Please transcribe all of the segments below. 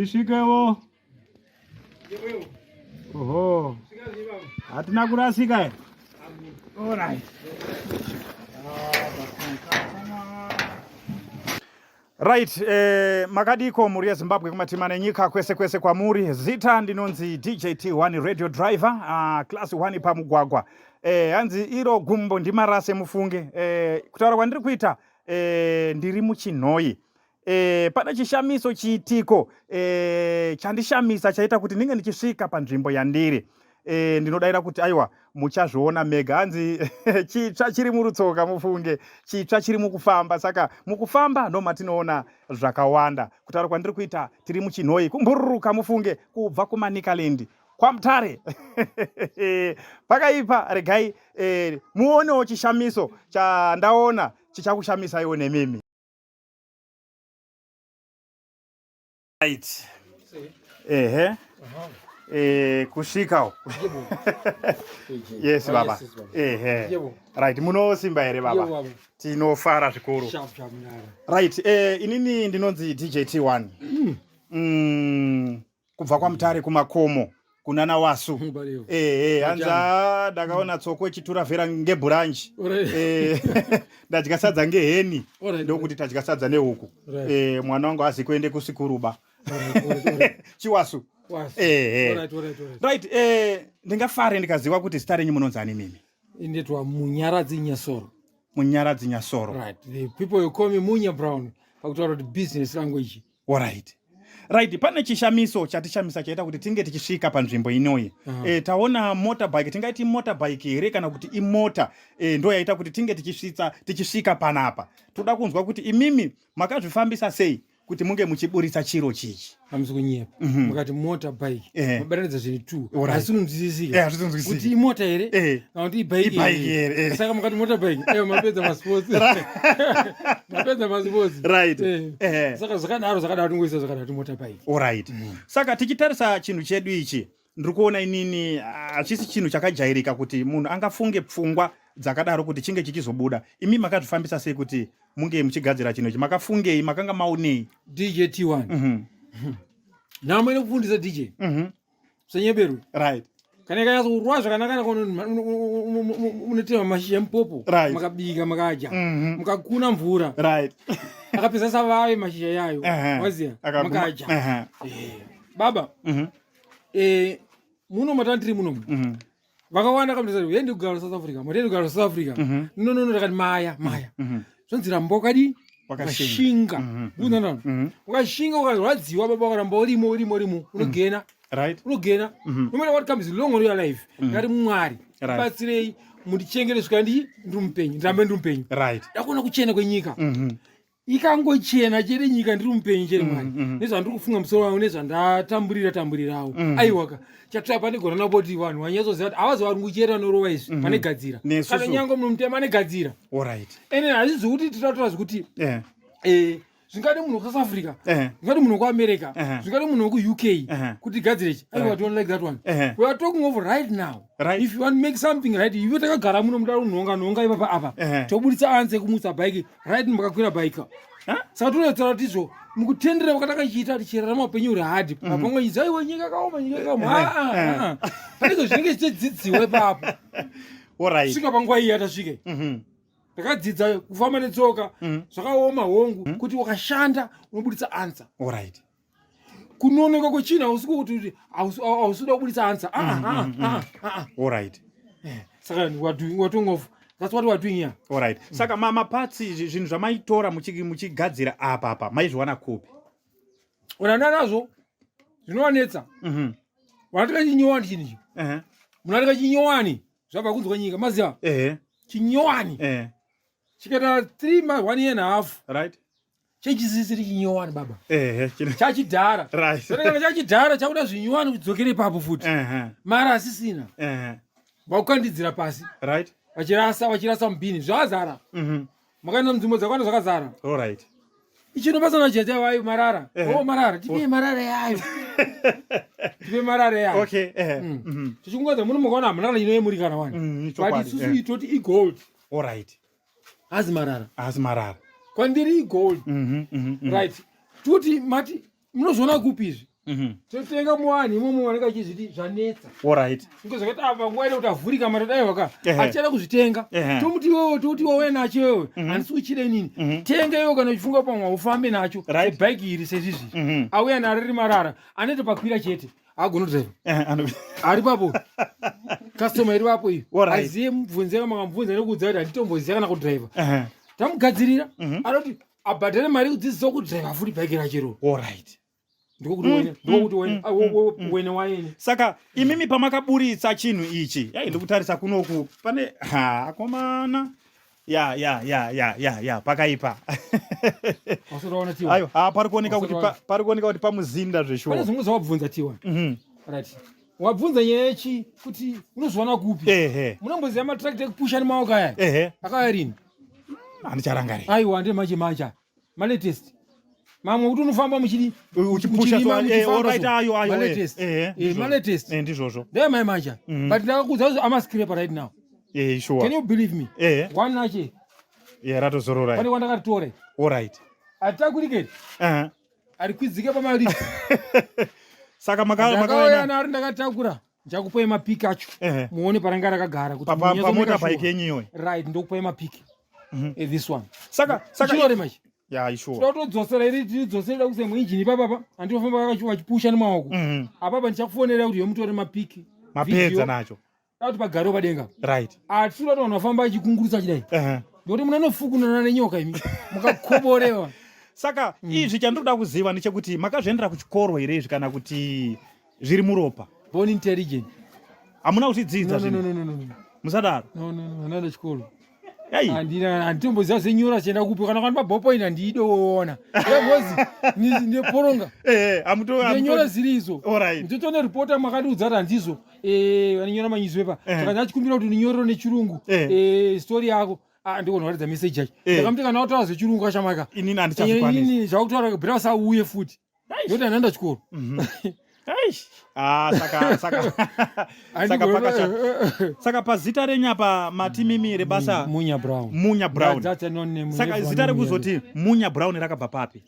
Tisvikewo. Oho. Hatina kurasika here? All right. Right, eh, makadiko mhuri yeZimbabwe kumatima nenyika kwese kwese kwamuri. Zita ndinonzi DJ T1 radio driver, class 1 pamugwagwa. Eh, hanzi iro gumbo ndimarase mufunge. Eh, kutaura kwandiri kuita eh, ndiri muChinhoyi. E, pane chishamiso chiitiko e, chandishamisa chaita kuti ndinge ndichisvika panzvimbo yandiri e, ndinodaira kuti aiwa muchazviona mega hanzi chitsva chiri murutsoka mufunge chitsva chiri mukufamba saka mukufamba ndo matinoona zvakawanda kutaura kwandiri kuita tiri muchinhoyi kumbururuka mufunge kubva kumanikaland kwamutare pakaipa regai e, muonewo chishamiso chandaona chichakushamisaiwo nemimi Right. Ehe. Eh, kusvika yes baba. Ehe. Right, munosimba here baba? Tinofara zvikuru. Right, eh inini ndinonzi DJ T1. Mm. Mm. kubva kwamutare kumakomo kunana wasu ehe hanzi ah, ndakaona tsoko ichitura vhera ngebhuranji eh, ndadya sadza ngeheni ndokuti tadya sadza nehuku eh, mwana wangu hazi kuende kusikuruba chiwasu ehe right eh, ndingafare ndikaziva kuti zita renyu munonzi ani mimi Inetwa Munyaradzi Nyasoro. Munyaradzi Nyasoro. Right. The people you call me Munya Brown pakutaura kuti business language. Alright. Right, pane chishamiso chatishamisa chaita kuti tinge tichisvika panzvimbo inoyi. Uh -huh. E, taona motorbike, tingaiti motorbike here kana kuti imota e, ndo yaita kuti tinge tichisvitsa tichisvika panapa. Toda kunzwa kuti imimi makazvifambisa sei kuti munge muchiburitsa chiro chichi hamusi kunyepa mhm. mukati mota bike eh. mabatanidza zvinhu two asi kunzwisisika eh, kuti imota here eh. kana kuti ibike here saka mukati mota bike eyo mapedza masports mapedza masports right saka zvakadaro zvakadaro tingoisa zvakadaro kuti mota bike alright mm. saka tichitarisa chinhu chedu ichi ndiri kuona inini hachisi chinhu chakajairika kuti munhu angafunge pfungwa dzakadaro kuti chinge chichizobuda imi makazvifambisa sei kuti munge muchigadzira chinhu ichi makafungei makanga maonei dj t1 mm -hmm. nhamo inokufundisa dj mm -hmm. senyeberwe right kana ikanyatsokurwa zvakanaka unotema mashizha emupopo right. makabika makadya mm -hmm. mukakuna mvura right. akapedza savave mashizha yayo uh -huh. waziya makadya uh -huh. eh. baba mm -hmm. eh, muno matandiri muno mm -hmm. vakawanda kamutasa hendi kugara South Africa mati kugara South Africa mm -hmm. no no no ndakati maya maya mm -hmm. zvonzi ramba wakadi wakashinga mm -hmm. mm -hmm. wakashinga ukarwadziwa baba wakaramba urimo urimo urimo unogena mm -hmm. right unogena mm -hmm. no matter what comes long on your life mm -hmm. ndati mwari right. batsirei mundichengere svika ndi ndiri mupenyu ndirambe ndiri mupenyu right ndakuona kuchena kwenyika mm -hmm ikangochena chete nyika ndiri mupenyu chete mwari mm -hmm. nezvandiri kufunga musoro wangu nezvandatamburira tamburirawo mm -hmm. aiwaka chatsva pane gona napoti vanhu vanyatsoziva kuti havazi varungu chete vanorova izvi mm -hmm. vanegadzira kana nyange munhu mutema anegadzira right. ene hazvizi kuti tinotaura zvekuti yeah. eh, zvingade munhu wekusouth africa eh. zvingade munhu wekuamerica eh. zvingade munhu wekuuk eh. kuti gadzire ichi aiwa don't like that one eh. we are talking of right now right. if you want to make something right iwe takagara muno muda kunhonga nhonga ipapa apa eh. tobuditsa anze kumutsa bhaiki right makakwira bhaiki saka tonotaura kuti izvo mukutendera kwatakachiita tichirarama upenyu huri hadi mhm. pamwe idzi aiwa nyika yakaoma nyika yakaoma ah, ah, ah, panenge zvinenge zvichidzidziwa ipapo svika panguva iyi yatasvike mhm. ndakadzidza kufamba netsoka mhm. zvakaoma hongu kuti wakashanda unobuditsa ansa Alright. kunonoka kwechinhu hausi kuti hausi kuda kubuditsa ansa Alright. Eh, saka we're of that's what we're doing here Alright. Mm. Saka mapatsi zvinhu zvamaitora muchigadzira apa apa maizviwana kupi? Unana nazvo zvinovanetsa. Mhm. Wanatika chinyowani chinhu ichi. Eh. Munatika chinyowani zvabva kunzwa nyika maziva. Eh. Chinyowani. Eh. Chikaita 3 months 1 year and a half. Right. Chechisisiri chinyowani baba. Ehe. Chachidhara. Right. Kana chachidhara chakuda zvinyowani kudzokera ipapo futi. Ehe. Mara asisina. Ehe. Vakukandidzira pasi. Right. Vachirasa vachirasa mubhini zvazara. Mhm. Makaenda munzvimbo dzakawanda zvakazara. All right. Ichinobasa jeje wayo marara. Oh marara, tipe marara yayo. Tipe marara yayo. Okay, eh. Mm. Mhm. Tichikungadza muno mukaona hamuna kana inoyemurikana wani. Mm, But isusu itoti igold. All right. Hazi marara. Hazi marara. Kwandiri igold. Mhm, Right. Tuti mati munozviona kupi izvi? Totenga muwanhu imomo vanenge vachizviti zvanetsa. Alright. Inge zvakaita apa nguva ine kuti avhurika matadai waka. Achada kuzvitenga. Tomuti iwewe tokuti iwewe nacho iwewe. Handisi kuchida inini. Tenga iwewe kana uchifunga pamwe ufambe nacho. Bike iri sezvizvi. Auya naro riri marara. Anoita pakwira chete. Agona kudriver. Ari papo. Customer iri papo iyo. Aziye mubvunze makamubvunza nekuudza kuti handitomboziva kana kudriver. Tamugadzirira. Anoti abhadhare mari yekudzidzisa kudriver futi bike racho iro. Alright. Ndikokuti wene, ndikokuti wene, wene waini. Saka imimi pamakaburitsa chinhu ichi, yai ndikutarisa kunoku pane ha akomana. Ya ya ya ya ya ya pakaipa. Wasuraona tiwa. Ayo, ha pari kuoneka kuti pari kuoneka kuti pamuzinda zveshuwa. Pane zvimwe zvawabvunza tiwa. Right. Wabvunza nyaya yechi kuti unozviwana kupi? Ehe. Munomboziva matractor ekupusha nemaoko aya? Ehe. Akauya rini? Handicharangarira. Aiwa, ndiye manje manje. Malatest. Mamwe kuti unofamba muchidi uchipusha so alright ayo ayo malatest. Malatest. Ndizvozvo. Ndiye mai manje. But ndakakuudza kuti ama scraper right now. Sure. Can you believe me? One ache. Ratozorora. Pane wandakatore. Alright. Atakurike. Arikwidzike pamari. Saka makauya naro ndakatakura. Ndichakupai mapiki acho. Muone paranga rakagara kuti pamota bike yenyu iyoyo. Right, ndokupai mapiki. This one. Saka saka chinorema ichi. Ya, sure. Totodzosera iri tidzosera kuise muinjini ipapa andinofamba vachipusha nemaoko. Apapa ndichakufonera kuti yomutore mapiki. Mapedza nacho. Kuti pagariwo padenga. Right. Atisuda kuti vanhu vafamba vachikungurutsa chidai. Ndokuti munonofukunana nenyoka imi mukakoborewa. Saka izvi chandinoda kuziva ndechekuti makazviendera kuchikoro here izvi kana kuti zviri muropa? Born intelligent. Hamuna kuzvidzidza zvinhu? No, no, no, no. Musadaro. No, no, no, handina chikoro. Handina, handitomboziva zvenyora chienda kupi kana kwani paballpoint handiidoona. Because neporonga. Nenyora ziri izvo. Alright. Ndotone reporter makandiudza kuti handizvo. Vanonyora manyuzipepa. Saka ndachikumbira kuti unyorere nechirungu. Story yako. Ndiko ndinoratidza message yacho. Ndakamuti kana wataura zvechirungu kashamaka. Inini handichazvikwanisi. Inini zvakutaura bhera usauye futi. Ndoti handanda chikoro. Ah, saka saka saka pakashata. Saka pazita renyu apa mati mimi rebasa Munya Brown. Munya Brown. That's a non name. Saka zita rekuzoti Munya Brown rakabva papi?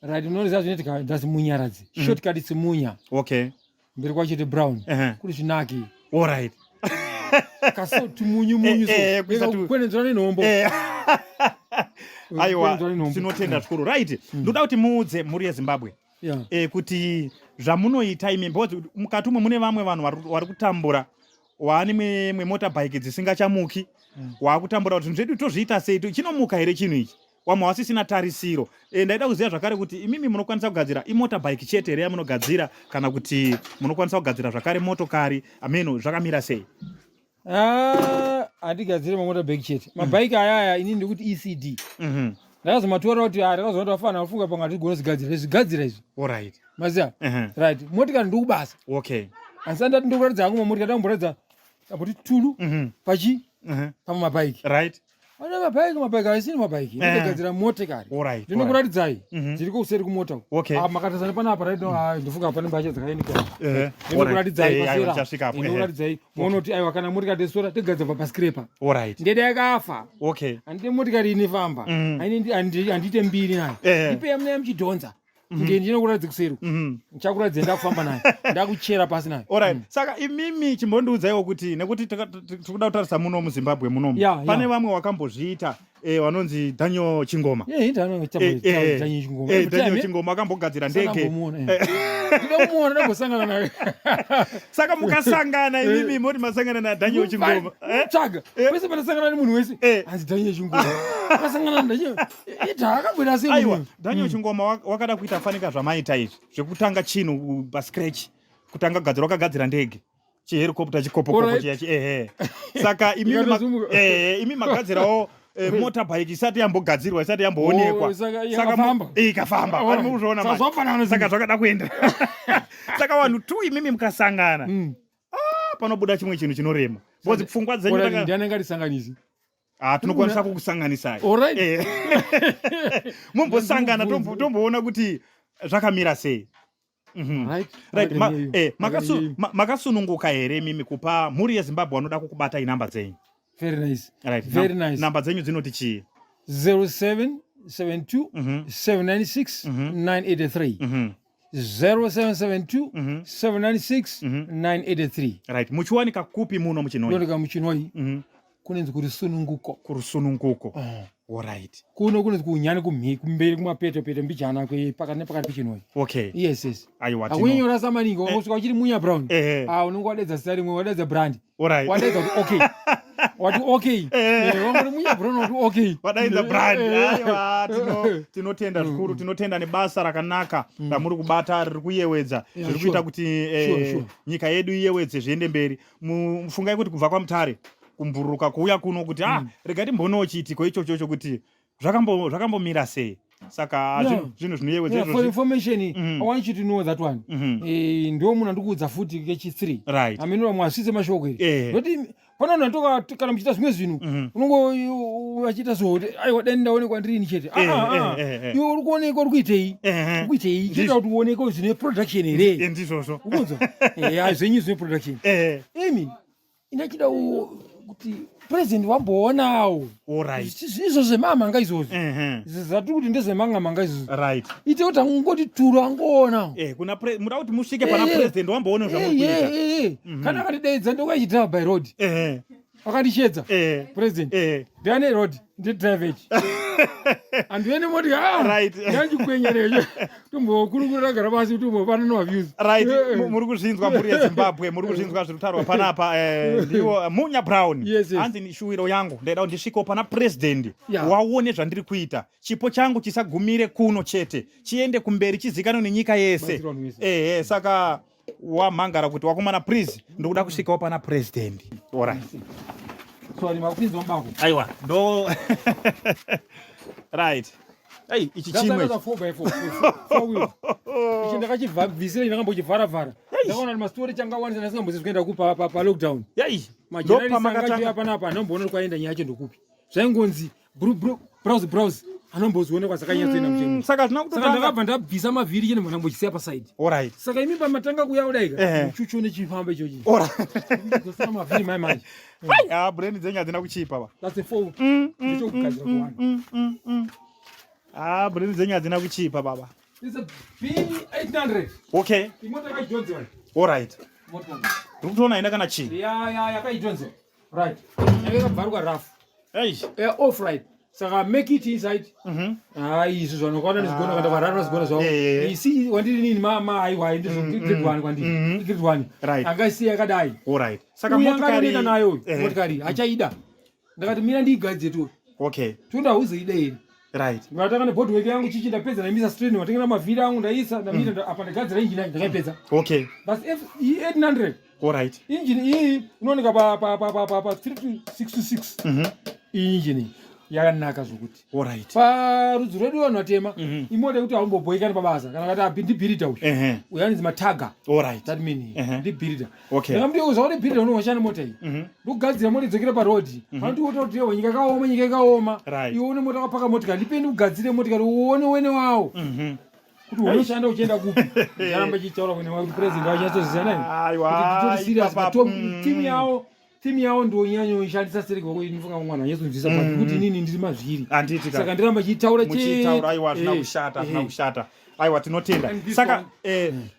Right, unoziva zvinoitika that's Munyaradzi. Shortcut it's Munya. Okay. Mberi kwacho ti Brown. Kuri zvinaki. All right. Kaso tumunyu munyu so. Kwenenzwa nenhombo. Aiwa, tinotenda zvikuru. Right. Ndoda kuti muudze mhuri yeZimbabwe. Kuti zvamunoita imi because mukati umu mune vamwe vanhu vari kutambura waane mwemotabike dzisingachamuki. Waakutambura kuti zvinhu zvedu tozviita sei, chinomuka here chinhu ichi? Wamwe wasisina tarisiro. Ndaida kuziva zvakare kuti imimi munokwanisa kugadzira imotorbike chete here yamunogadzira kana kuti munokwanisa kugadzira zvakare motokari ameno zvakamira sei? Handigadzire mamotorbike chete. Mabhaiki aya aya inini ndikuti ECD. Ndakazomatora kuti ndakazoona kuti vafana vafunga pamwe hatigone kuzvigadzira. Zvigadzira izvi. Alright. Maziva? Right. Motikari ndikubasa. Okay. Handisati ndati ndikuratidza hangu mamotikari, ndakumboratidza amboti tulu pachi pamabhaiki. Right. Ana mabhaiki, mabhaiki haisini mabhaiki. Ndinogadzira motikari. Alright. Ndinokuratidzai. Dziri kuseri kumota. Okay. Makatasana panapa right now, ndofunga pane mbatya dzakaenikwa. Ndinokuratidzai pasera. Ndichasvika apo. Ndinokuratidzai. Muone kuti aiwa kana motikari tesora tigadzira pascraper. Alright. Ndede yakafa. Okay. Handite motikari inofamba. Handiite mbiri nayo. Ipe yamunaya muchidhonza. Nge ndinokuratidza kuseri. Ndichakuratidza ndakufamba nayo. Ndakuchera pasi nayo. Alright. Saka imimi chimbondiudzaiwo kuti nekuti tikuda kutarisa muno muZimbabwe munomu. Pane vamwe wakambozviita vanonzi Daniel Chingoma. Daniel Chingoma. Daniel Chingoma akambogadzira ndege. Ndinomuona ndambosangana naye. Saka mukasangana imimi moti masangana na Daniel Chingoma. Tsvaga. Pese panasangana nemunhu wese. Hanzi Daniel Chingoma. Akasangana na Daniel. Ita akabwera sei Aiwa, Daniel Chingoma wakada kuita fanika zvamaita izvi zvekutanga chinhu pa scratch, kutanga kugadzira, wakagadzira ndege. Chihelicopter chikopokopo chiya ehe. Saka imi magadzirawo motorbike isati yambogadzirwa, isati yamboonekwa. Saka ikafamba. Ari mukuzviona manje. Saka zvakada kuenda. Saka vanhu tu imimi mukasangana. Panobuda chimwe chinhu chinorema. Because pfungwa dzenyu ndiani angatisanganisi? Tinokwanisa kukusanganisai. Alright. Mumbosangana tomboona kuti zvakamira sei. Right. Right. Makasununguka here mimi kupa mhuri yeZimbabwe vanoda kukubatai namba dzenyu? Very nice. Right. Very nice. Namba dzenyu dzinoti chii? 0772 796 983. 0772 796 983. Right, muchiwanika kupi muno muChinhoyi? Ndoneka muChinhoyi. Kunonzi kuRusununguko. Kurusununguko. Alright. Kuno kunonzi kuunyani, kumhi kumberi, kumapeto peto mbijana, pakati nepakati peChinhoyi. Yes. Aiwa, tino Hakunyanyorasa maningi, wangosvika uchiri Munya Brown. Ah, unonge wadedza zita rimwe, wadedza brand. Wadedza kuti okay, wati okay. Wangori Munya Brown, wati okay. Wadaidza brand. Aiwa, tinotenda zvikuru, tinotenda nebasa rakanaka ramuri kubata, riri kuyewedza, zviri kuita kuti nyika yedu iyewedze, zviende mberi. Fungai kuti kubva kwaMutare kumburuka kuuya kuno kuti ah, rega timboonewo chiitiko ichocho chokuti zvakambomira sei. Saka zvinhu zvinoyewedza. Yeah, for izvozvi. information, I want you to know that one. Ndo munhu andikuudza futi kechi3. Amene vamwe asvitse mashoko iri. Noti pano natoka kana muchiita zvimwe zvinhu, unongo vachiita so kuti aiwa, dai ndaonekwa ndirini chete. Ah, ah, ah. Iwe uri kuonekwa uri kuitei? Uri kuitei? Chiita kuti uonekwe zvine production here? Ndizvozvo. Ukunzwa? Zvenyu zvine production. Imi inachida kuti president wamboonawo. Izvo zvemamhanga izvozvo, zvatiri kuti ndezvemanga-manga izvozvo. Ite kuti angoti turo angoonawo. Kuna muda kuti musvike pana president wamboone zvamuri kuita. Kana akatideedza, ndokaichidrive by road. Akandishedza president, ndiane road, ndidrive ichi, handiene motika. Yandikwenya necho, tombokurukura tagara pasi, tombopana nemaviews. Right, muri kuzvinzwa, mhuri yeZimbabwe, muri kuzvinzwa zviri kutaurwa panapa. Ndiwo Munya Brown. Yes. Hanzi ni shuwiro yangu, ndaida kuti ndisvikewo pana president, waone zvandiri kuita, chipo changu chisagumire kuno chete, chiende kumberi, chizikanwe nenyika yese. Batsira vanhu vese. Ehe, saka wamhangara kuti wakomana, please, ndikuda kusvikawo pana president. Alright. Sorry, makupinzwa mubako. Aiwa, ndo right. Ei, ichi chimwe ichi. 4 by 4, 4 wheel. Ichi ndakachibvisira, ndakambochivharavhara, ndakaona kuti mastori changawanisa, ndasingambozivi kuenda kupa pa lockdown. Yai. Majenarisi Ndopamakatanga- angachiuya panapa, anomboona kuti kwaenda nyaya yacho ndokupi. Zvaingonzi browse browse, anombozionekwa zvakanyatsoenda muchemo. Saka zvina Saka kutotanga. ndakabva ndabvisa mavhiri chene, ndambochisiya pasaidi. Saka imi pamatanga kuya kudaika, muchuchu nechifamba ichochi, dzosera mavhiri mai manje. Ah, brain dzenyu hadzina kuchipa ba. That's a four, ndechokugadzira kuwana. Ah, brain dzenyu hadzina kuchipa, baba. It's a B800. Imota yakaidhonzewa. Motikari. Ndiri kutoona haina kana chii. Ya, yakaidhonzewa, right, yakabvarwa rough. Ei. Off right, saka make it inside. Hayi, izvi zvanokwana ndizigona, kana varara vazigona zvavo. Isi wandiri nini ma aiwa, ndizvo grade 1 kwandiri, grade 1. Angaisiya yakadai. Alright, saka Uyu motikari anganoneka nayo uyu. Motikari hachaida, ndakati mira ndiigadzire tu. Toda hauzoida here? Ndatanga nebodywork yangu chichi, ndapedza, ndaimisa strain, watengera mavhiri angu, ndaisa, ndamira apa, ndagadzira injini yangu, ndakaipedza. Basi F 800. Injini iyi inooneka pa 3626. Iyi injini yakanaka zvokuti parudzi rwedu vanhu vatema, imota yekuti haumbobhoikani pabasa. Kana kati abi ndibhiridha uyu, uyu anonzi mataga. That mean ndibhiridha. Ndakamuti zvauri bhiridha, unohoshana mota iyi, ndikugadzira mota idzokere parodhi. Panoti wototi nyika yakaoma, nyika yakaoma. Iwe une mota, wakapaka motikari, ndipe ndikugadzire motikari, uone wene wawo kuti unoshanda uchienda kupi. Ndicharamba chichitaura wene wawo kuti president wachatsoziva nai. Aiwa, Kuti titori serious. ipapa, But timu yavo ndonyanyoishandisa sereki wako, inofunga mwana wanyatsonzwisa mm. Kuti inini ndiri mazviri. Handiti ka. Saka ndiramba chiitaura. Muchitaura, aiwa, hazvina kushata, hazvina kushata. Aiwa, tinotenda. And this Saka one-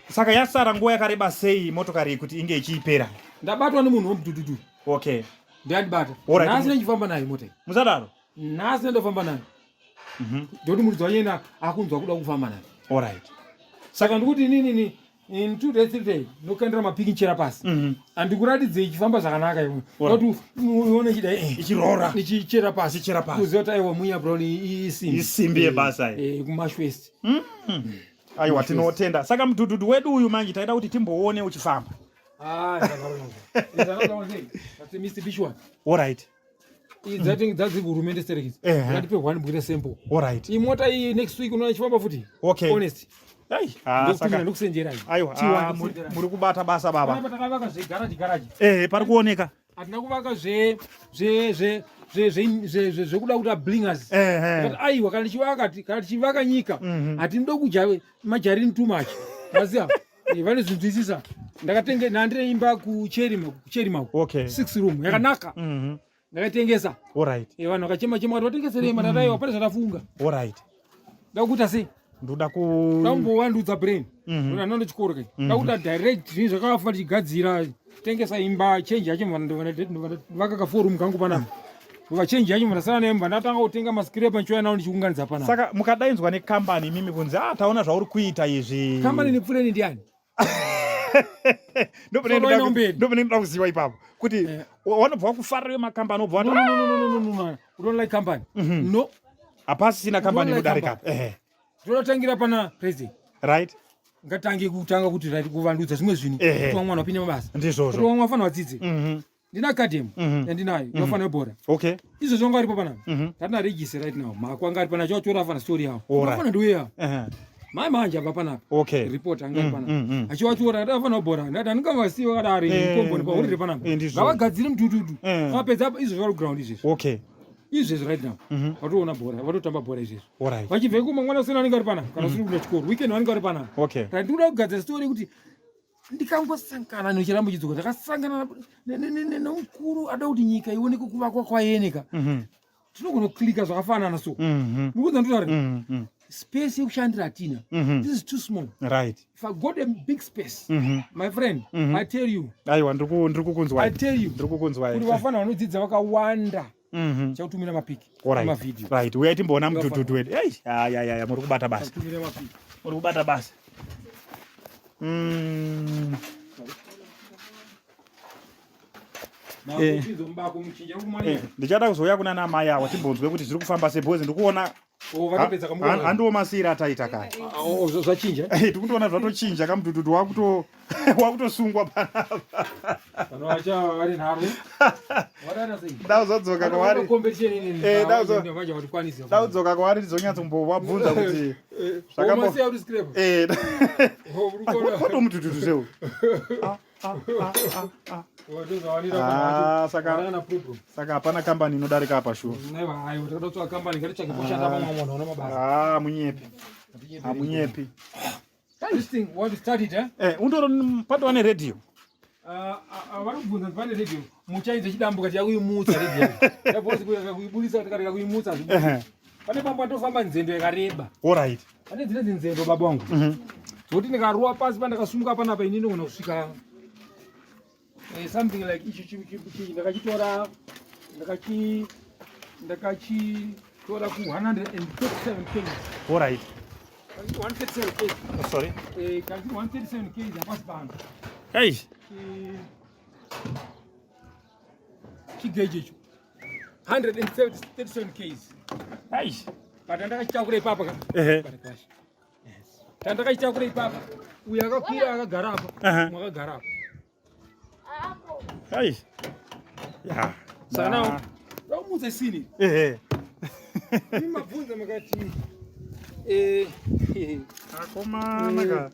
saka yasara nguva yakareba sei motokari iyi kuti inge ichiipera? Ndabatwa nemunhu wemudhudhudhu. Ndiyandibata. Nhasi ndachifamba nayo mota iyi. Musadaro. Nhasi ndandofamba nayo, ndokuti muridzi wanyena akunzwa kuda kufamba nayo. Saka ndikuti inini in 2 days, 3 day ndokandira mapiki nchera pasi. Handikuratidzei ichifamba zvakanaka iwe, kuti uone chidai Ichirora. Ichichera pasi. Ichichera pasi. Kuziva kuti aiwa, Munya Brown isimbi. Isimbi yebasa iyi. KuMash West. Aiwa, tinotenda. Saka mudhudhudhu wedu uyu manje taida kuti timboone uchifamba. Ah, that's a Mitsubishi one. Idzi dzadzi hurumende stereki. Ngatipe one bwire sample. Imota iyi next week unoona ichifamba futi. Honest. Ai, ah, saka ndokusenjera iyi. Aiwa, ah, muri kubata basa, baba. Panapa takavaka zvegaraji garaji. Pari kuoneka. Hatina kuvaka zve zve zve zve zve zve zve zvekuda kuita blingers. But aiwa, kana tichivaka nyika, hatinoda kudya majarini too much. Maziya? Vanozvinzwisisa. Ndakatenge ndandine imba kuCherima, kuCherima. Six room yakanaka. Ndakaitengesa. Vanhu vakachema chema kuti vatengeserei, matata aiwa, pane zvatafunga. Ndakuita sei? Ndoda ku Ndambowandudza brain. Ndoda nando chikoro kai. Ndakuda direct zvinhu zvakafa tichigadzira tengesa imba change yacho vaka ka forum kangu panapa. Kuva change yacho ndasara nayo ndatanga kutenga mascraper ndichiuya nawo ndichiunganidza panapa. Saka mukadainzwa nekambani imimi kunzi ah taona zvauri kuita izvi. Kambani nepfureni ndiani? Ndopane ndoda kuziva ipapo kuti eh. wanobva wakufarira makambani obva no, no, no, no, no, no. We don't like company. No. Hapasisina kambani inodarika. Tonotangira pana president. Right. Ngatange kutanga kuti right kuvandudza zvimwe zvinhu kuti vamwe vanhu vapinde mabasa. Ndizvozvo. Kuti vamwe vafanira vadzidze. Ndina academy yandinayo inofanira bhora. Okay. Izvozvo anga aripo panapa. Tatina register right now. Mako anga ari panapa chatora afana story yawo. Afana ndiwe yawo. Mai manje abva panapa. Okay. Report anga ari panapa. Achiwatora afana bhora. Ndati andingavasiyi vakadari komboni pahurire panapa. Ngavagadzire mutututu. Vapedza izvozvo vari ground izvezvi. Okay. Izvezvi right now. Vatoona bhora, vatotamba bhora izvezvi. Alright. Vachibva ikoma mwana usina anenge ari panapa kana usiri kuenda chikoro. Weekend vanenge vari panapa. Okay. Right, ndikuda kugadzira story kuti ndikangosangana nechirambo chidzoka ndakasangana nemukuru ada kuti nyika ioneke kuvakwa kwayeneka. Tinogona kuklika zvakafanana so. Mukuudza ndinotaura. Space yekushandira hatina. This is too small. Right. If I got a big space, my friend, I tell you. Aiwa, ndiri kukunzwai. I tell you. Ndiri kukunzwai. Kuti vafana vanodzidza vakawanda. Chakutumira mapiki. Mavideo. Right. Uyai timboona mutututu wedu. Ei, aya aya muri kubata basa. Muri kubata basa. Ndichada kuzouya kuna namai awa timbonzwe kuti zviri kufamba sei because ndikuona handiwo masiyiro ataita kare. Zvachinja. Tikundoona zvatochinja kamutututu wakutosungwa panapa. Ndauzodzoka kwavari. Ndaudzoka kwavari ndizonyatsombo-wabvunza kuti zvakambo. Kotomutututu zeu. Saka hapana kambani inodarika apa shuwa. Munyepi. Hamunyepi. Undoro patova neredhiyo. Vari kubvunza pane redhiyo muchaidza chidambuka tiyakuimutsa redhiyo. Yaposi kuibudisa tikarega kuimutsa. Pane pamwe patofamba nzendo yakareba. Alright. Pane dzine dzinzendo baba wangu. Zvekuti ndikaruwa pasi pandakasumuka panapa ini ndogona kusvika something like ichi ndakachitora ndakachitora ku 137 kg. Alright. 137 kg. Oh, sorry. Kanti 137 kg hapasi pano. Hey. Chigeji icho. 137 kg. Hey. But ndakachitakura ipapa ka. Tandakachitakura ipapa. Uyu akakwira akagara apa. Mwakagara apa. Hey. Yeah. Saka now, ndakumutsa sini. Mabvunza makati akomana ka.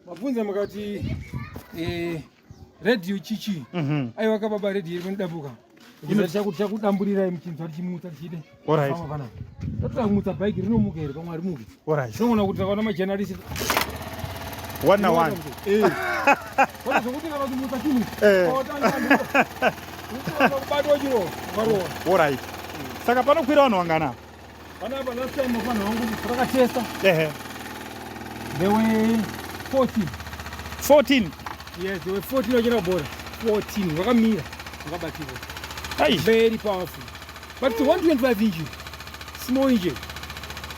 Mabvunza makati radio chichi. Aiwa ka baba radio iri kundambuka. Chakudamburirai muchinzwa tichimutsa tichide. Alright. Tatoda kumutsa bhaiki rinomuka here pamwe harimuki. Alright. Tinoona kuti takaona majournalist 1 na 1. Kana zvokuti kana uchimutsa chinhu. Kubatwa chiro varowa. Alright. Saka panokwira vanhu vangana? Panapa last time vanhu vangu rakatesta. They were 14. 14? Yes, they were 14 vachira bhora. 14 vakamira vakabatirwa. Hey. Very powerful. But it's 125 engine. Small engine.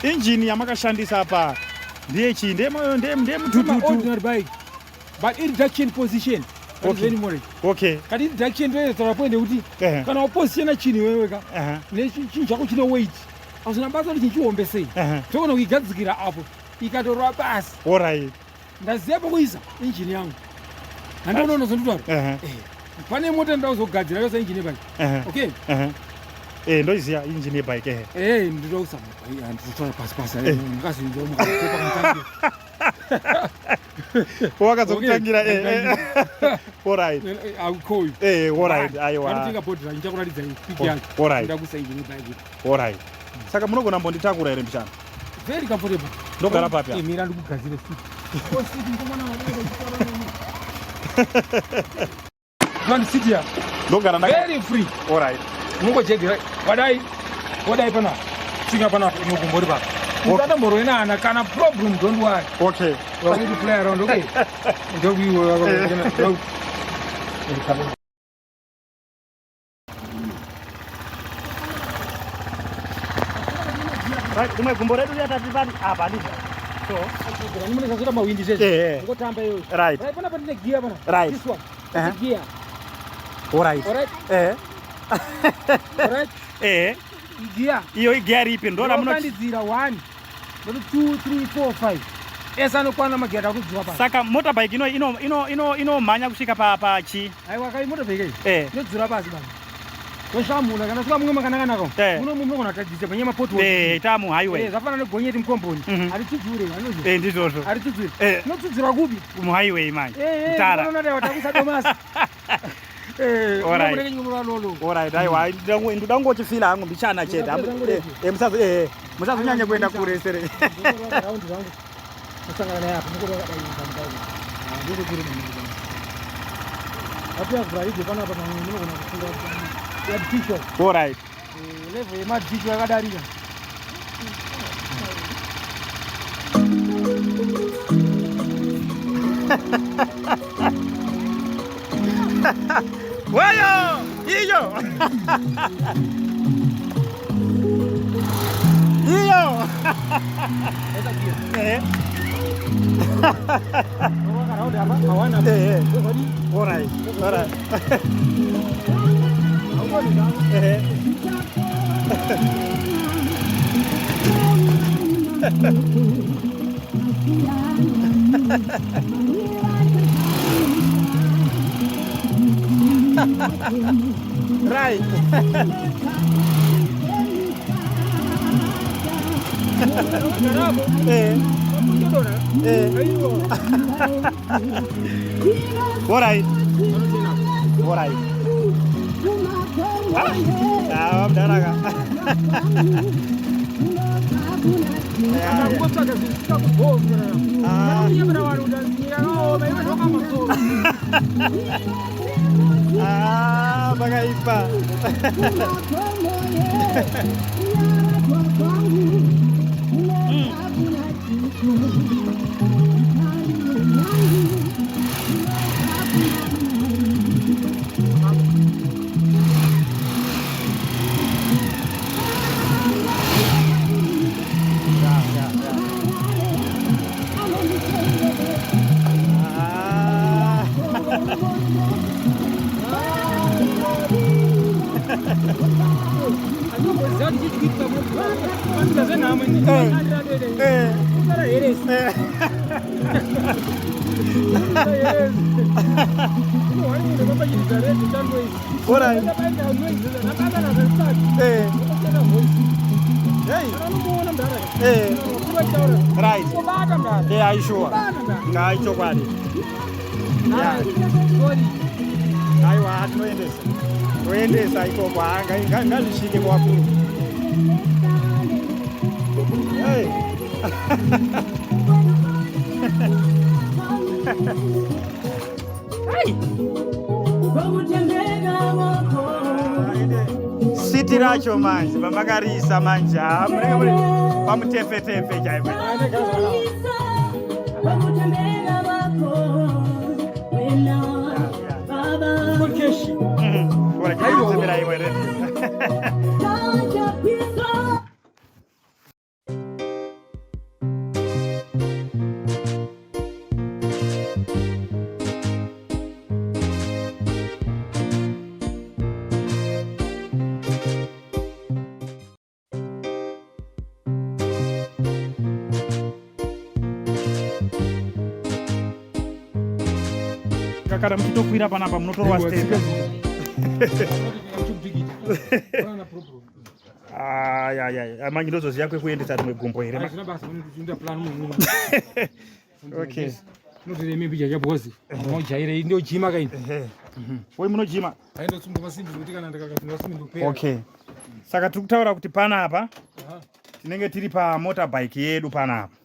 Engine yamakashandisa apa ndiye chii? Ndiye mutututu. Ordinary bike. But in reduction position. Okay. Okay. Kati reduction ndoyetaura point yekuti kana wapositiona chinhu iwewe ka nechinhu chako chine weight hazvina basa kuti chinhu chihombe sei. Togona kuigadzikira apo ikatorwa basi. Alright. Ndaziva pokuisa engine yangu. Handiona unozonditaura. Pane mota ndakuzogadzira yose engine yebike. Okay. Ndoiziya engine yebike. Ndinokusa handitotora pasi pasi. Ndakazinzwa mukakopa Wakazokutangira Alright. I will call you. Alright. Aiwa. Vanotenga bhodhi ranyu ndichakuratidza pic yangu. Alright. Ndakuisa engine yebike. Alright. Saka munogona mbonditakura here mbichana? Very comfortable. Ndogara papi apa? Mira ndikugadzire seat. Oh, seat mukomana wangu. Front seat ya. Ndogara ndaka Very free. Alright. Munongojegera wadai. Wadai pana. Tsvinga pana inogumbori pa. Mukatomborwenana kana problem don't worry. Okay. We are going to play around, okay? Ndokuiwe. Right, rimwe gumbo redu riya tati pari apa handizvo? So, Munozazota mahwindi zvezvo. Eh, eh. Ngotamba iyoyo. Right. Right, panapa tine gear pana. Right. This one. Uh-huh. Gear. All right. All right. Eh. All right. Eh. Gear. Iyo igear ripi ndo ramuno Ndinokandidzira 1. Ndoto 2 3 4 5. Ese anokwana magiya takudziwa pano. Saka motorbike ino ino ino ino inomhanya kusvika pa pa chi. Aiwa kai motorbike iyi. Eh. Inodzura pasi baba. Toshamula kana svika mumwe makanaka Eh. Muno munogona kutadzisa panyaya mapothole. Eh, tamu highway. Eh, zvafanana negonyeti mukomboni. Haritsudzure, anoziva. Eh, ndizvozvo. Haritsudzure. Eh. Inotsudzura kupi? Mu highway manje. Eh, eh, Tara. unoona dai watakuisa domasi. Eh, All right. unobureka nyumura lolo. All right, aiwa ndoda kungochifila hangu mbichana chete. Ndapedza Eh, eh, musazo eh, musazonyanye kuenda kure sere. Raundi rangu. Kusangana naye apa, mukuru wakadai mukadai. Ah, ndiko kuri maningi bana. Api avhura video panapa pamwe munogona kufunga kuti ya teacher. All right. Eh, level yematicha yakadarika. Wayo! Iyo! Iyo! Esa gear. Eh, Raundi apa? Mawana. eh, eh. Wadi. All right. All right. Eh. Right. Eh. Eh. All right. All right. Ah, mdaraka. Akangotsvaga zvisingakubhowi. Ah. Anokunyepera vanhu kuti nyika yakaoma iwe zvakamasoro. Ah, pakaipa. Yeah, yeah, yeah. Ah. Andinoziva kuti chichikuitika panoita zvenhamo ini. Eh. Eh. Kusara heresi. Eh. All right. Eh. Hey. Eh. Right. Eh, aishuwa. Ngaichokwadi. Yeah. Aiwa, tinoendesa. Toendesa ikoko. Ah, ngazvisvike kwakuru. Hey. Hey. Siti racho manje pamakarisa manje ah, munenge muri pamutefetefe chaipo. Ora, chikudzimira iwe re. Kana muchitokwira panapa munotorwa step. Ayayaya, manje ndozoziva kwekuendesa rimwe gumbo here? Okay. Ndojima kaini. Woi, munojima? Aindosumba masimbi kuti kana ndikakasumba masimbi ndopera. Okay, saka tiri kutaura kuti panapa tinenge tiri pamotorbike yedu panapa,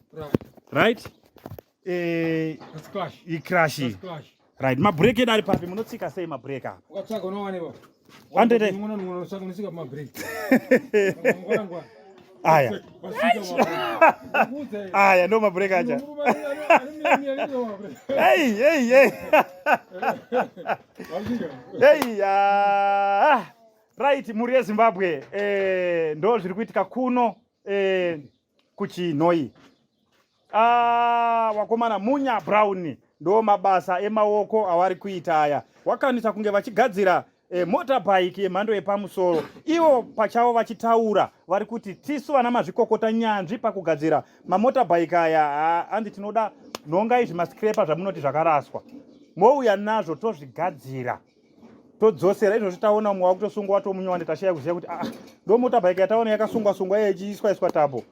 right? Eh, icrash. Right, mabhureki edu ari papi? Munotsika sei mabhureki apa? Ukatsvaga unowanepa. Andete. Unotsvaga unosvika pamabhureki. Ngwara ngwara. Aya aya ndo mabhureki acha. Hey, hey, hey. Hey, ah. Right, mhuri yeZimbabwe, ndo zviri kuitika kuno kuChinhoyi. Ah, wakomana Munya Brown ndo mabasa emaoko awari kuita aya. Wakanisa kunge vachigadzira motorbike yemhando yepamusoro. Ivo pachavo vachitaura vari kuti tisu vana mazvikokota nyanzvi pakugadzira mamotorbike aya. Hanzi tinoda nhonga izvi mascraper zvamunoti zvakaraswa, mouya nazvo tozvigadzira todzosera. Izvozvi taona umwe wakutosungwa watomunyowande, tashaya kuziva kuti ah, ndo motorbike yataona yakasungwa sungwa iye ichiiswa iswa tambo.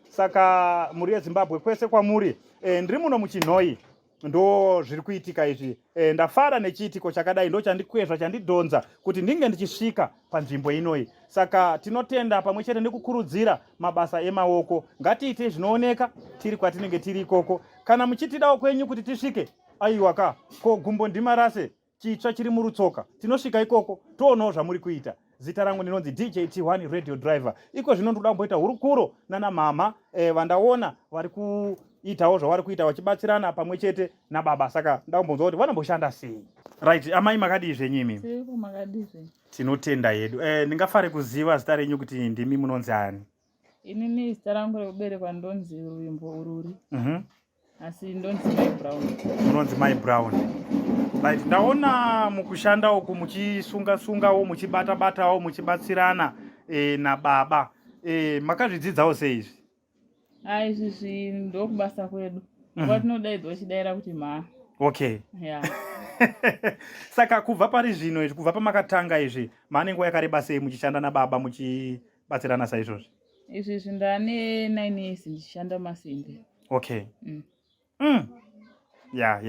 Saka mhuri yeZimbabwe kwese kwamuri, ndiri muno muChinhoyi, ndo zviri kuitika izvi. Ndafara nechiitiko chakadai, ndo chandikwezva chandidhonza kuti ndinge ndichisvika panzvimbo inoi. Saka tinotenda pamwe chete nekukurudzira mabasa emaoko. Ngatiite zvinooneka tiri kwatinenge tiri ikoko. Kana muchitidawo kwenyu kuti tisvike, aiwa ka, ko gumbo ndimarase, chitsva chiri murutsoka, tinosvika ikoko toonawo zvamuri kuita. Zita rangu ndinonzi DJ T1 Radio Driver. Iko zvino ndikuda kumboita hurukuro nana mama vandaona vari kuitawo zvavari kuita vachibatsirana pamwe chete nababa. Saka ndakumbonzwa kuti vanomboshanda sei. Right, amai, makadii zvenyu imimi? Tiripo, makadii zvenyu? Tinotenda hedu. Ndingafare kuziva zita renyu kuti ndimi munonzi ani? Inini zita rangu rekuberekwa ndonzi Ruvimbo Ururi. Asi ndonzi Mai Brown. Munonzi Mai Brown. Right, ndaona mukushanda uku muchisunga sungawo, muchibata batawo, muchibatsirana nababa. Makazvidzidzawo sei izvi? A, izvi ndokubasa kwedu. Kwatinodaidzwa chidaira kuti mha. Ya. Saka kubva pari zvino izvi, kubva pamakatanga izvi, maane nguva yakareba sei muchishanda nababa muchibatsirana saizvozvi? Izvi ndane 9 years ndichishanda masimbi. Ya,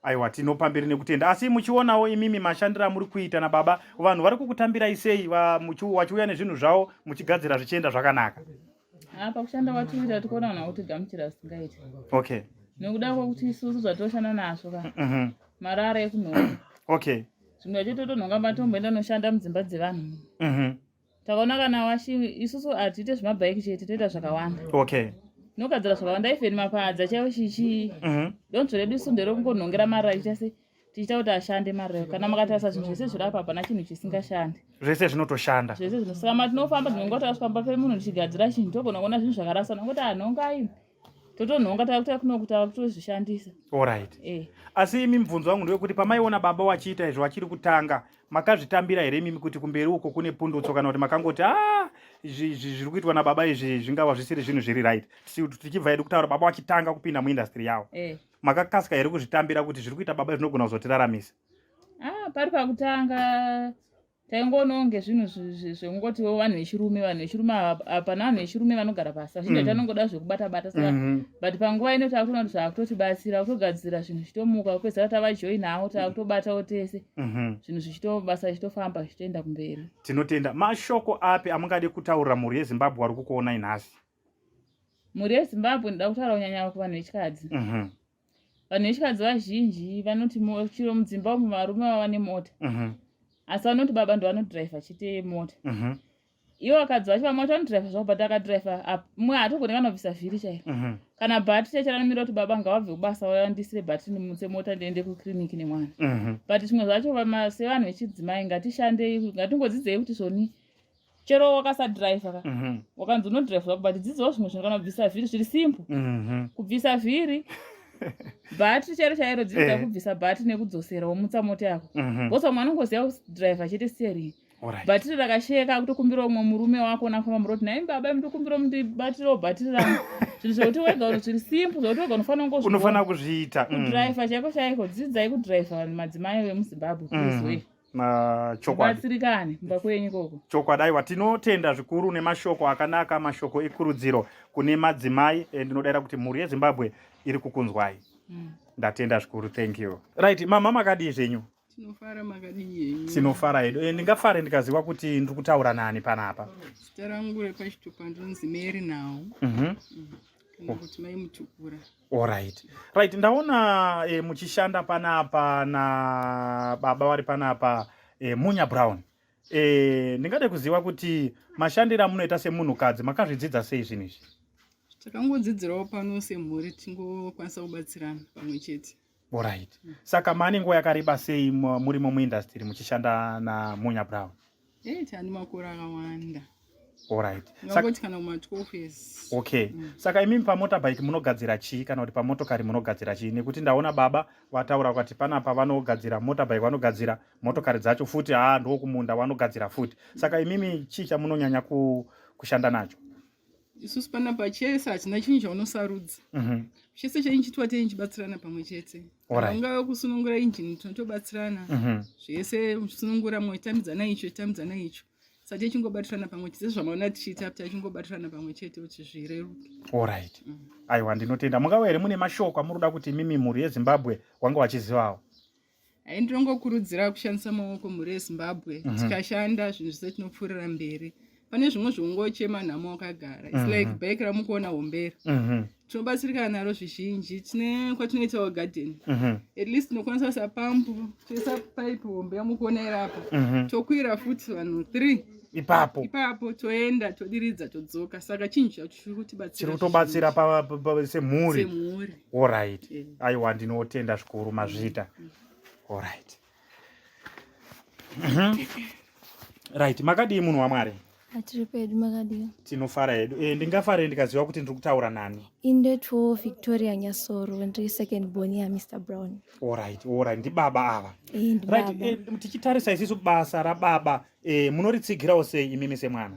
aiwa, tinopamberi nekutenda. Asi muchionawo imimi mashandiro amuri kuita nababa, vanhu vari kukutambirai sei vachiuya nezvinhu zvavo muchigadzira zvichienda zvakanaka? A, pakushanda kwatinoita tikuona vanhu vakutigamuchira zvisingaiti. Nekuda kwekuti isusu zvatoshanda nazvo ka marara ekunhonga. Zvimwe zvacho totonhonga matomboenda noshanda mudzimba dzevanhu. Takaona kana washi isusu hatiite zvemabhaiki chete, toita zvakawanda. Tinogadzira zvakawanda, even mapadza chaiwo chichi. Donzvo redu isu nderekungonhongera marara ichiita sei, tichiita kuti ashande marara. Kana makatarisa zvinhu zvese zviri apa, hapana chinhu chisingashandi. Zvese zvinotoshanda. Zvese zvino, saka matinofamba tinonga takasvika pamba pemunhu tichigadzira chinhu, togona kuona zvinhu zvakaraswa, nongoti anhongai, totonhonga, takuta kunoku tava kutozvishandisa. Alright. Asi imi, mubvunzo wangu ndewekuti pamaiona baba wachiita izvo vachiri kutanga, makazvitambira here imimi kuti kumberi uko kune pundutso, kana kuti makangoti a zviri kuitwa nababa izvi zvingava zvisiri zvinhu zviri right? Tichibva hedu kutaura baba vachitanga kupinda muindustry yavo, makakasika here kuzvitambira kuti zviri kuita baba zvinogona kuzotiraramisa? Ah, pari pakutanga taingoononge zvinhu zvekungotiwo vanhu vechirume, vanhu vechirume hapana, vanhu vechirume vanogara pasi vazhinji vachanongoda zvekubata bata. Saka but panguva ino takutoona kuti zvakutotibatsira kutogadzira zvinhu zvichitomuka, kupedzisira tavajoinawo, takutobatawo tese, zvinhu zvichito basa richitofamba zvichitoenda kumberi. Tinotenda. Mashoko api amungade kutaurira mhuri yeZimbabwe vari kukuonai nhasi? Mhuri yeZimbabwe, ndoda kutaura kunyanya kuvanhu vechikadzi. Vanhu vechikadzi vazhinji vanoti chiro mudzimba umu varume vava nemota, asi vanoti baba ndo vanodhiraivha chete mota. Ivo vakadzi vacho vamwe vacho vanodhiraivha zvavo, but akadhiraivha mumwe haatogoni kana kubvisa vhiri chairo kana bhatiri chacho ranomira kuti baba ngavabve kubasa vandisire bhatiri ndimutse mota ndiende kukiriniki nemwana. But zvimwe zvacho sevanhu vechidzimai ngatishandei, ngatingodzidzei kuti zvoni chero wakasadhiraivha ka, wakanzi unodhiraivha zvako, but dzidzawo zvimwe zvinhu, kana kubvisa vhiri zviri simple. Kubvisa vhiri, bhatiri chairo chairo, dzidza kubvisa bhatiri nekudzosera womutsa mota yako. Because vamwe vanongoziva kudhiraivha chete steering. Bhatiri rakasheka, kutokumbira umwe murume wako unafamba muroti, nai baba, mutokumbira mundibatirewo bhatiri rangu. Zvinhu zvekuti wega zviri simple, zvekuti wega unofanira kungozviona. Unofanira kuzviita. Kudhiraivha chaiko chaiko, dzidzai kudhiraivha, madzimai vemuZimbabwe, please we. Chokwadi. Batsirikane kumba kwenyu ikoko. Chokwadi. Aiwa, tinotenda zvikuru nemashoko akanaka, mashoko ekurudziro kune madzimai. Ndinodayira kuti mhuri yeZimbabwe iri kukunzwai. Ndatenda zvikuru, thank you. Right, mama, makadii zvenyu? Tinofara, makadii henyu? Tinofara hedu. Ndingafare ndikaziva kuti ndiri kutaura nani panapa? Zita rangu repachitupa ndinonzi Mary Nhau, kana kuti Mai Mutukura. Alright, right, ndaona muchishanda panapa nababa vari panapa, Munya Brown. E, ndingade kuziva kuti mashandiro amunoita semunhukadzi makazvidzidza sei zvinhu izvi? Takangodzidzirawo pano semhuri tingokwanisa kubatsirana pamwe chete. Orit. Saka mane nguva yakareba sei murimo muindastry muchishanda naMunya Brown? Eh, tani makore akawanda. Alright. Ngangoti kana kuma 12 years. Okay. Saka imimi pamotorbike munogadzira chii kana kuti pamotokari munogadzira chii? Nekuti ndaona baba vataura kuti panapa vanogadzira motorbike vanogadzira motokari dzacho futi haa ndokumunda vanogadzira futi. Saka imimi chii chamunonyanya kushanda nacho? Isusu panapa chese hatina chinhu chaunosarudza. Chese chainchitwa teinchibatsirana pamwe chete. Ungave kusunungura injini tinotobatsirana. Zvese kusunungura mwe tambidzana icho tambidzana icho. Saka tichingobatirana pamwe chete sezvamaona tichiita tachingobatirana pamwe chete kuti zvireruke. Alright. Aiwa ndinotenda. Mungava here mune mashoko amuri kuda kuti imimi mhuri yeZimbabwe wange wachizivawo? Hai ndinongokurudzira kushandisa maoko mhuri yeZimbabwe. Tikashanda zvinhu zvese tinopfuurira mberi. Pane zvimwe zvongochema nhamo wakagara. It's like bike ramukuona hombera. Tinobatsirikana naro zvizhinji. Tine kwatinoitawo garden. At least tinokwanisa kuisa pampu, toisa pipe hombe yamukuona iri apa. Tokwira futi vanhu 3. Ipapo. Ipapo toenda todiridza todzoka. Saka chinhu chacho chiri kutibatsira. Chiri kutobatsira semhuri. Semhuri. Alright. Aiwa ndinotenda zvikuru mazviita. Alright. Right, makadii munhu waMwari? Atiri pedu makadii? Tinofara hedu. Ndingafare ndikaziva kuti ndiri kutaura nani. Indetwo Victoria Nyasoro, ndiri second born ya Mr Brown. Alright, alright, ndibaba ava. Ndibaba. Right, tichitarisa isisu basa rababa, munoritsigirawo sei imimi semwana?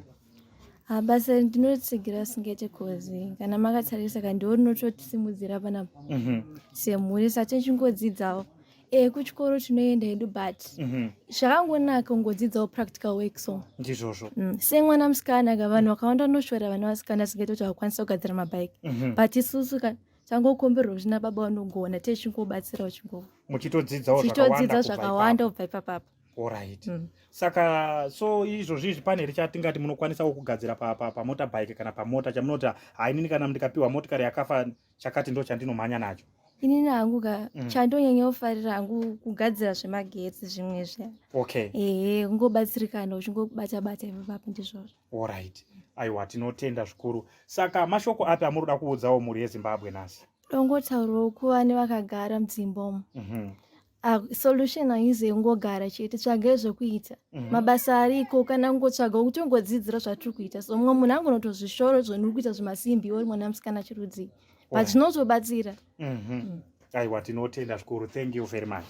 Basa ndinoritsigira singaite kozi kana makatarisa ka ndiwo rinototisimudzira panapa. Semhuri saka tichingodzidzawo. Kuchikoro tinoenda hedu but zvakangonaka kungodzidzawo practical work so. Ndizvozvo. Semwana musikana ka vanhu vakawanda vanoshora vana vasikana singaite kuti vakwanisa kugadzira mabike. But isusu ka tangokomberwa kuti nababa vanogona techingobatsira uchingo. Muchitodzidzawo Tichitodzidza zvakawanda kubva ipapapa. Alright. Saka so izvozvi izvi pane here chatingati munokwanisawo kugadzira pamotorbike kana pamota chamunoti hainini kana ndikapiwa motikari yakafa chakati ndo chandinomhanya nacho? Inini hangu ka chandonyanya kufarira hangu kugadzira zvemagetsi zvimwe zviya. Okay. Ehe, kungobatsirikana uchingobata bata ipapapo ndizvozvo. Alright. Aiwa tinotenda zvikuru. Saka mashoko api amuri kuda kuudzawo mhuri yeZimbabwe nhasi? Dongotaurawo kuva nevakagara mudzimba umu. Solution haizi yekungogara chete, tsvagai zvekuita. Mabasa ariko kana kungotsvaga kutongodzidzira zvatiri kuita. So mumwe munhu angonotozvishora zvonuri kuita zvemasimbi uri mwana musikana chirudzii. But zvinotobatsira. Aiwa tinotenda zvikuru. Thank you very much.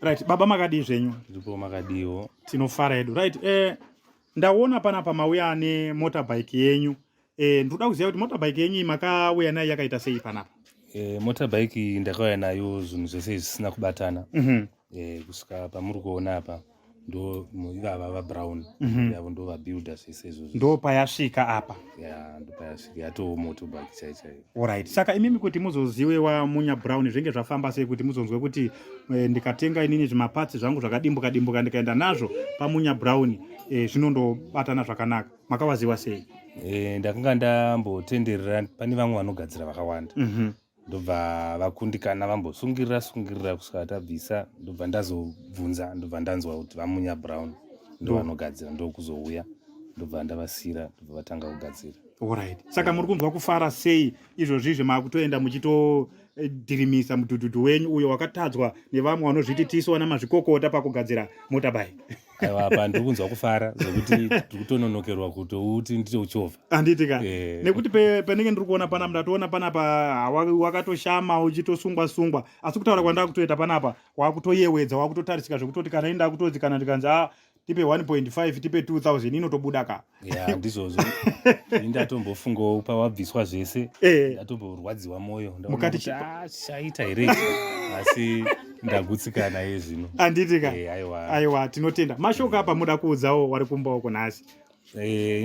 Right, baba makadii zvenyu? Ndipo makadiwo. Tinofara hedu. Right, ndaona panapa mauya ane motorbike yenyu. Ndinoda kuziva kuti motorbike yenyu iyi makauya nayo yakaita sei panapa? Motorbike iyi ndakauya nayo zvinhu zvese zvisina kubatana. Kusvika pamuri kuona apa ndo ivava vaBrown yavo ndo vabuilder zvese izvozvo. Ndo payasvika apa. Ya, ndo payasvika yatoo motorbike chai chaiyo. Alright. Saka imimi kuti muzoziwe waMunya Brown zvinge zvafamba sei kuti muzonzwe kuti ndikatenga inini zvimapatsi zvangu zvakadimbuka dimbuka ndikaenda nazvo paMunya Brown zvinondobatana zvakanaka. Makawaziwa sei? Ndakanga ndambotenderera pane vamwe vanogadzira vakawanda. Ndobva vakundikana vambosungirira sungirira kusvika tabvisa, ndobva ndazobvunza, ndobva ndanzwa kuti vaMunya Brown ndo vanogadzira, ndokuzouya ndobva ndavasira, ndobva vatanga kugadzira. Alright. Saka muri kunzwa kufara sei izvozvi izvi makutoenda muchitodhirimisa mudhudhudhu wenyu uyo wakatadzwa nevamwe vanozviti tisu vana mazvikokota pakugadzira motorbike? Aiwa, apa ndiri kunzwa kufara zvekuti ndiri kutononokerwa kutouti nditouchovha. Handiti ka? Nekuti panenge ndiri kuona panapa, ndatoona panapa wakatoshama uchitosungwa sungwa, asi kutaura kwandakutoita panapa wakutoyewedza, wakutotarisika zvekutoti kana inda kutodzi kana ndikanzi tipe 1.5 tipe 2000 inotobuda ka. Ya, ndizvozvo. Ini ndatombofungawo pawabviswa zvese, ndatomborwadziwa moyo. Ndaona Mukati kuti, chaita here? Asi ndagutsikana iye zvino. Handiti ka? Aiwa. Aiwa, tinotenda. Mashoko apa muda kuudzawo wari kumba uko nhasi?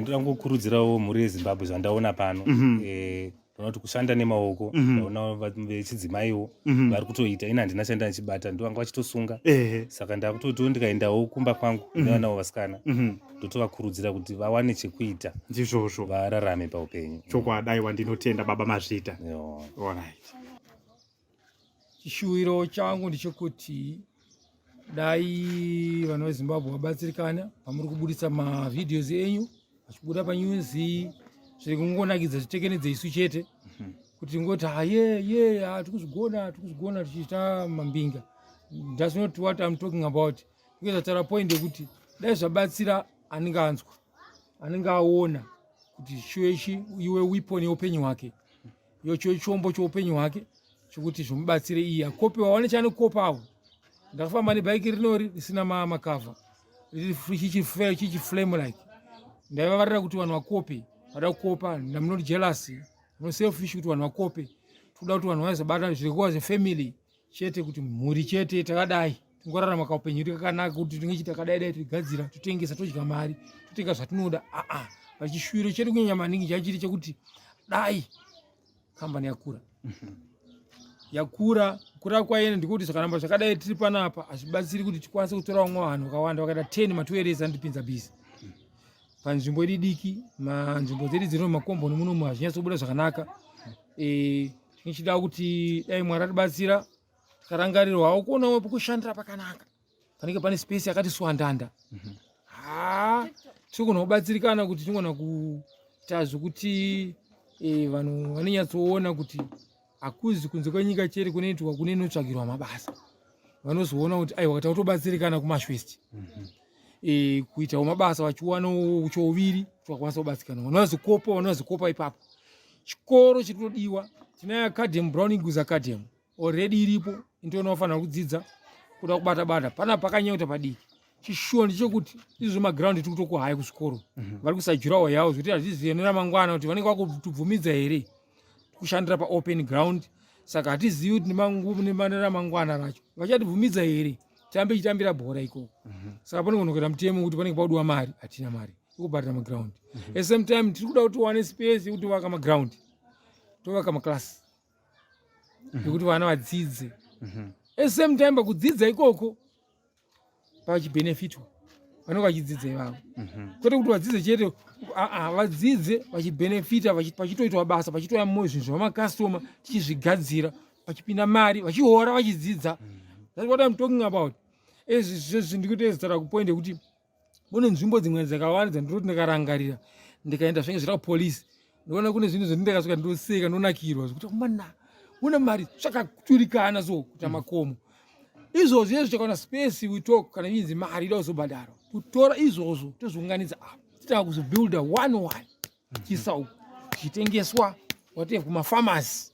Ndoda kungokurudzirawo mhuri yeZimbabwe zvandaona pano. Ndinoona kuti kushanda nemaoko, ndaona vechidzimaiwo vari kutoita. Ini handina chanda ndichibata, ndo vanga vachitosunga. Saka ndakutotiwo ndikaendawo kumba kwangu nevanawo vasikana, ndotovakurudzira kuti vawane chekuita. Ndizvozvo. Vararame paupenyu. Chokwadi, aiwa ndinotenda baba mazvita. Alright. Chishuwiro changu ndechekuti Dai vanhu veZimbabwe vabatsirikana pamuri kubudisa mavideos enyu achibuda panews, zviri kungonakidza zvitekenedze isu chete kuti tingoti haye ye tikuzvigona, tikuzvigona tichiita mambinga. That's not what I'm talking about. Tikuedza taura point yekuti dai zvabatsira anenge anzwa, anenge aona kuti chiwechi iwe weapon yeupenyu hwake, iyo chiwe chombo cheupenyu hwake chokuti zvimubatsire iye akopewa wane chaanokopawo. Ndakafamba nebhaiki rinori risina makavha, chichi flame like. Ndaivavarira kuti vanhu vakope, vada kukopa. I'm not jealous, no selfish kuti vanhu vakope. Tikuda kuti vanhu vazobata zvirikuwa zvefamily chete, kuti mhuri chete takadai, tingorarama kaupenyu kakanaka, kuti tinge takadai dai, tigadzira, totengesa, todya mari, totenga zvatinoda. Aa, pachishuwiro chedu kunyanya maningi chachiri chekuti dai kambani yakura, yakura. Kura kwaine ndikuti zvakaramba zvakadai tiri panapa hazvibatsiri kuti tikwanise kutora vamwe vanhu vakawanda vakaita 10 matoeresa ndipinza busy panzvimbo idi diki. Manzvimbo dzedu dzino makomboni munomu hazvinyatsobuda zvakanaka. Tichida kuti dai Mwari atibatsira, tikarangarirwawo kuonawo pokushandira pakanaka, panenge pane space yakati swandanda. Ha, tirikugona kubatsirikana kuti tingona kuita zvekuti vanhu vanonyatsoona kuti hakuzi kunze kwenyika chete kunoitwa, kune inotsvagirwa mabasa. Vanozoona kuti aiwa, takutobatsirikana kuMash West kuitawo mabasa vachiwanawo chouviri, vakwanisa kubatsirikana. Vanozokopa, vanozokopa ipapo. Chikoro chiri kutodiwa, tinayo academy, Brown Eagles Academy already iripo, intoona vafanira kudzidza kuda kubata bata pana pakanyanya kuita padiki. Chishuwo ndechekuti izvo maground tiri kutokuhaya kuzvikoro, vari kusajurawo yawo, zvekuti hatizive neramangwana kuti vanenge vakutibvumidza here kushandira paopen ground. Saka hatizivi kuti neramangwana racho vachatibvumidza here tirambe ichitambira bhora ikoko. Saka panogona kuita mutemo kuti panenge paudiwa mari, hatina mari yekubhadhara maground. At same time tiri kuda kuti tiwane space yekuti tovaka maground, tovaka maclass yekuti vana vadzidze. At same time pakudzidza ikoko pachibhenefitwa vanenge vachidzidza ivavo, kwete kuti vadzidze chete. Aa, vadzidze vachibhenefita, pachitoitwa basa, pachitouya mo zvinhu zvamacustomer, tichizvigadzira, pachipinda mari, vachihora vachidzidza. That's what I'm talking about. Ezvi ndikutoezitara kupoint yekuti kune nzvimbo dzimwe dzakawanda dzandinoti ndikarangarira, ndikaenda zvinge zvira kupolisi, ndinoona kune zvinhu zvoti ndikasvika ndoseka, ndonakirwa zvekuti mana une mari zvakaturikana so kuita makomo izvozvo. Izvo tikaona space, we talk, kana inzi mari ida kuzobhadharwa kutora izvozvo, tozviunganidza apa, titanga kuzobuilda one one, chiisa uku, zvichitengeswa whatever kumafamasi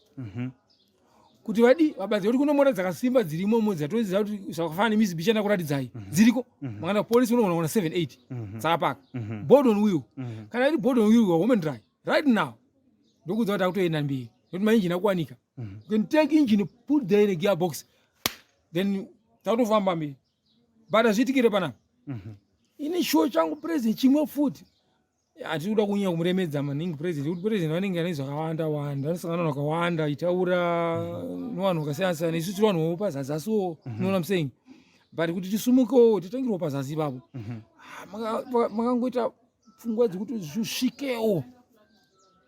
kuti vadi vabatsire, kuti kune mota dzakasimba dzirimomo dzatoziva kuti zvakafanana neMitsubishi ndakuratidzai dziriko. Makanda polisi unogona kuona 7 8 dzakapaka board on wheel. Kana iri board on wheel, home and dry right now, ndokudza kuti akutoenda mberi nekuti mainjini akuwanika. You can take engine, put there in a gearbox, then takutofamba mberi. But hazviitikire panapa. Ini shuwo changu president chimwe futi, hatiri kuda kunyanya kumuremedza maningi president, kuti president vanenge vane zvakawanda wanda, vanosangana vanhu vakawanda, itaura nevanhu vakasiyana siyana. Isu tiri vanhu vopazasi, you know what I'm saying? But kuti tisumukewo, titangirwo pazasi ipapo. Ah, makangoita pfungwa dzekuti zvisvikewo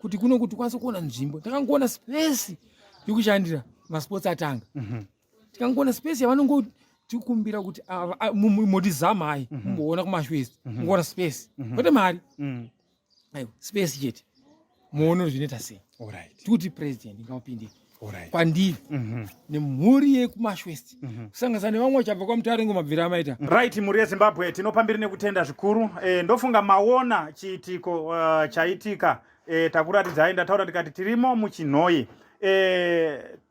kuti kuno kuti tikwanise kuona nzvimbo, takangoona space yekushandira, masports atanga, tikangoona space yavanongotikumbira kuti motizamai mumboona kuMash West, mungoona space, kwete mari, aiwa, space chete, muone kuti zvinoita sei. Tikuti president ngaupinde kwandiri nemhuri yekuMash West, kusanganisa nevamwe vachabva kwaMutarengo, mabvira amaita. Right, mhuri yeZimbabwe, tinopambiri nekutenda zvikuru. Ndofunga maona chiitiko chaitika. Takuratidzai, ndataura ndikati tirimo muChinhoyi.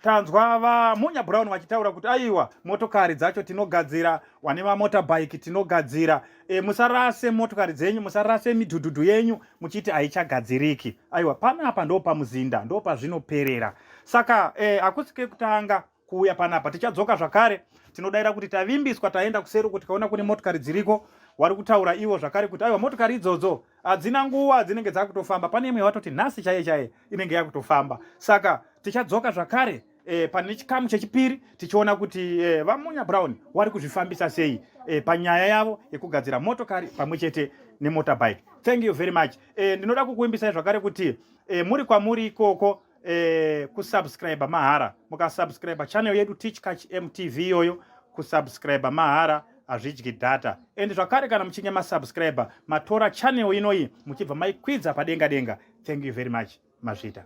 Tanzwa vaMunya Brown vachitaura kuti aiwa, motokari dzacho tinogadzira, wane mamotorbike tinogadzira. Musarase motokari dzenyu, musarase midhudhudhu yenyu muchiti haichagadziriki. Aiwa, panapa ndo pamuzinda, ndo pazvinoperera. Saka hakusi kekutanga kuuya panapa, tichadzoka zvakare. Tinodayira kuti tavimbiswa, taenda kuseri uko tikaona kune motokari dziriko. Wari kutaura ivo zvakare kuti aiwa, motokari idzodzo hadzina nguva dzinenge dzakutofamba. Pane imwe watoti nhasi chaiye chaiye inenge yakutofamba. Saka tichadzoka zvakare pane chikamu chechipiri, tichiona kuti vaMunya Brown wari kuzvifambisa sei panyaya yavo yekugadzira motokari pamwe chete nemotorbike. Thank you very much. Ndinoda kukuimbisai zvakare kuti muri kwamuri ikoko kusubscribe mahara, mukasubscribe channel yedu Tichkach MTV iyoyo. Kusubscribe mahara, hazvidyi data. And zvakare kana muchinge masubscribe, matora channel inoyi muchibva maikwidza padenga denga. Thank you very much, mazvita.